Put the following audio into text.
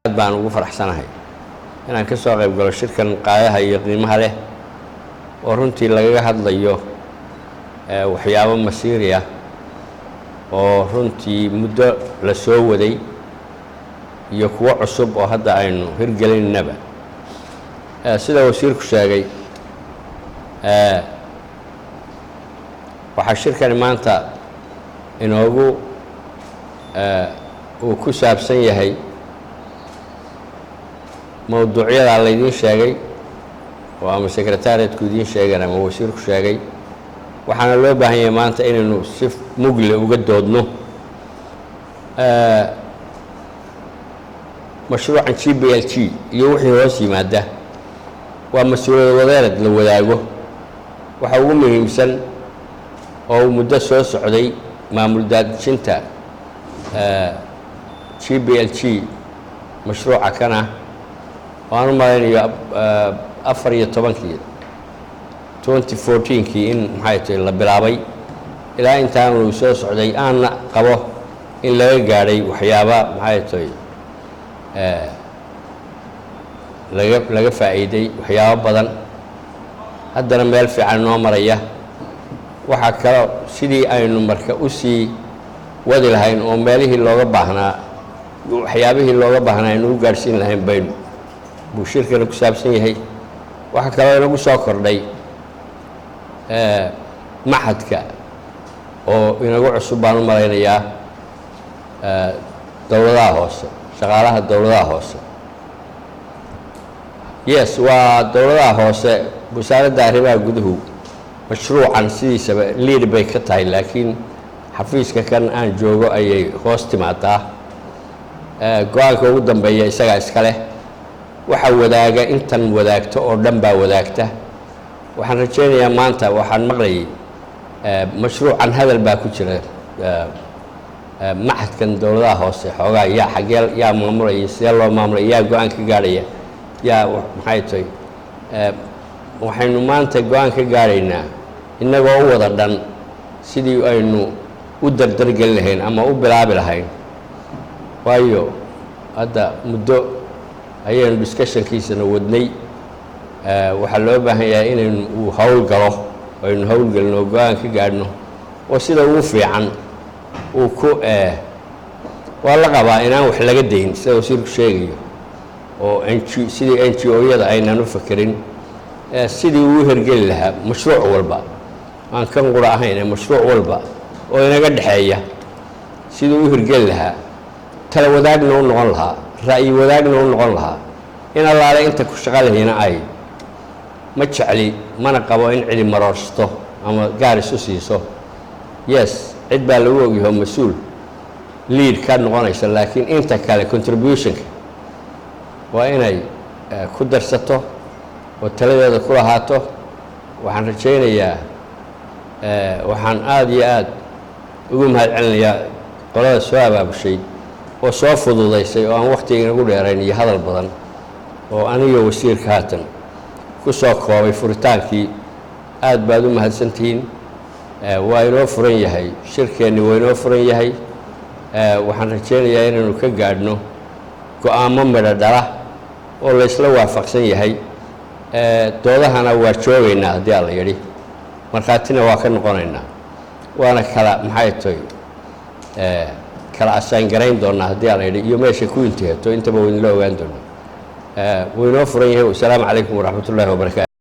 Aad baan ugu faraxsanahay inaan ka soo qayb galo shirkan qaayaha iyo qiimaha leh oo runtii lagaga hadlayo waxyaabo masiiri ah oo runtii muddo la soo waday iyo kuwo cusub oo hadda aynu hirgelinnaba. Sida wasiirku sheegay, waxaa shirkani maanta inoogu uu ku saabsan yahay mowduucyadaa laydiin sheegay oo ama secretariatku idiin sheegeen ama wasiirku sheegay. Waxaana loo baahan yahay maanta inaynu si mugle uga doodno mashruucan GPLG iyo wixii hoos yimaada. Waa mas-uuliyad wadeereed la wadaago. Waxa ugu muhiimsan oo uu muddo soo socday maamul daadejinta GPLG mashruuca kana oo aan u malaynayo 14-kii, 2014-kii in, maxay tahay, la bilaabay, ilaa intaanu soo socday, aanna qabo in laga gaadhay waxyaaba, maxay tahay, laga faa'iiday waxyaabo badan, haddana meel fiican noo maraya. Waxaa kaloo sidii aynu marka usii wadi lahayn oo meelihii looga baahnaa, waxyaabihii looga baahnaa aynu u gaadhsiin lahayn baynu buu shirkana ku saabsan yahay. Waxaa kaloo inagu soo kordhay machadka oo inagu cusub baan u malaynayaa, dowladaha hoose, shaqaalaha dowladaha hoose. Yes, waa dowladaha hoose. Wasaaradda Arrimaha Guduhu mashruucan sidiisaba lead bay ka tahay, laakiin xafiiska kan aan joogo ayay hoos timaadaa. Go-aanka ugu dambeeya isagaa iska leh. Waxa wadaaga intan wadaagto oo dhan baa wadaagta. Waxaan rajaynayaa maanta waxaan maqlayay mashruucan hadal baa ku jira machadkan dowladaha hoose. Xoogaa yaa xaggee yaa maamulaya, sidee loo maamulaya, yaa go-aan ka gaadhaya, yaa, maxay tahay? Waxaynu maanta go-aan ka gaadhaynaa innagoo u wada dhan sidii aynu u dardargelin lahayn ama u bilaabi lahayn, waayo hadda muddo ayaynu discussionkiisana wadnay. Waxaa loo baahan yahay inaynu uu hawl galo, aynu howlgelino oo go-aan ka gaadhno oo sida ugu fiican uu ku waa la qabaa inaan wax laga dayn, sida wasiirku sheegayo, oo NG sidii NGO-yada aynaan u fakerin sidii uu hirgeli lahaa mashruuc walba, aan kan qura ahayn ee mashruuc walba oo inaga dhexeeya, sidii u hirgeli lahaa, tala wadaagna u noqon lahaa, ra'yi wadaagna u noqon lahaa, in allaale inta ku shaqa lehina ay. Ma jecli mana qabo in cidi maroorsato ama gaar isu siiso. Yes, cid baa lagu ogyaho mas-uul lead ka noqonaysa, laakiin inta kale contributionka waa inay ku darsato oo taladeeda ku lahaato. Waxaan rajaynayaa, waxaan aada iyo aada ugu mahad celinayaa qolada soo abaabushay oo soo fududaysay oo aan wakhtiga inagu dheerayn iyo hadal badan oo aniga wasiirka haatan ku soo koobay furitaankii. Aad baad u mahadsantihiin. Waa inoo furan yahay shirkeenni, waa inoo furan yahay. Waxaan rajaynayaa inaynu ka gaadhno go-aamo midho dhala oo laysla waafaqsan yahay. Doodahana waa joogaynaa haddii alla yidhi, markhaatina waa ka noqonaynaa, waana kala, maxay tahay, kala asaangarayn doonaa haddii alla yidhi, iyo meesha ku intihato intaba waynala ogaan doonaa. Wuu inoo furan yahay. Wasalaamu calaykum waraxmat ullahi wabarakaatu.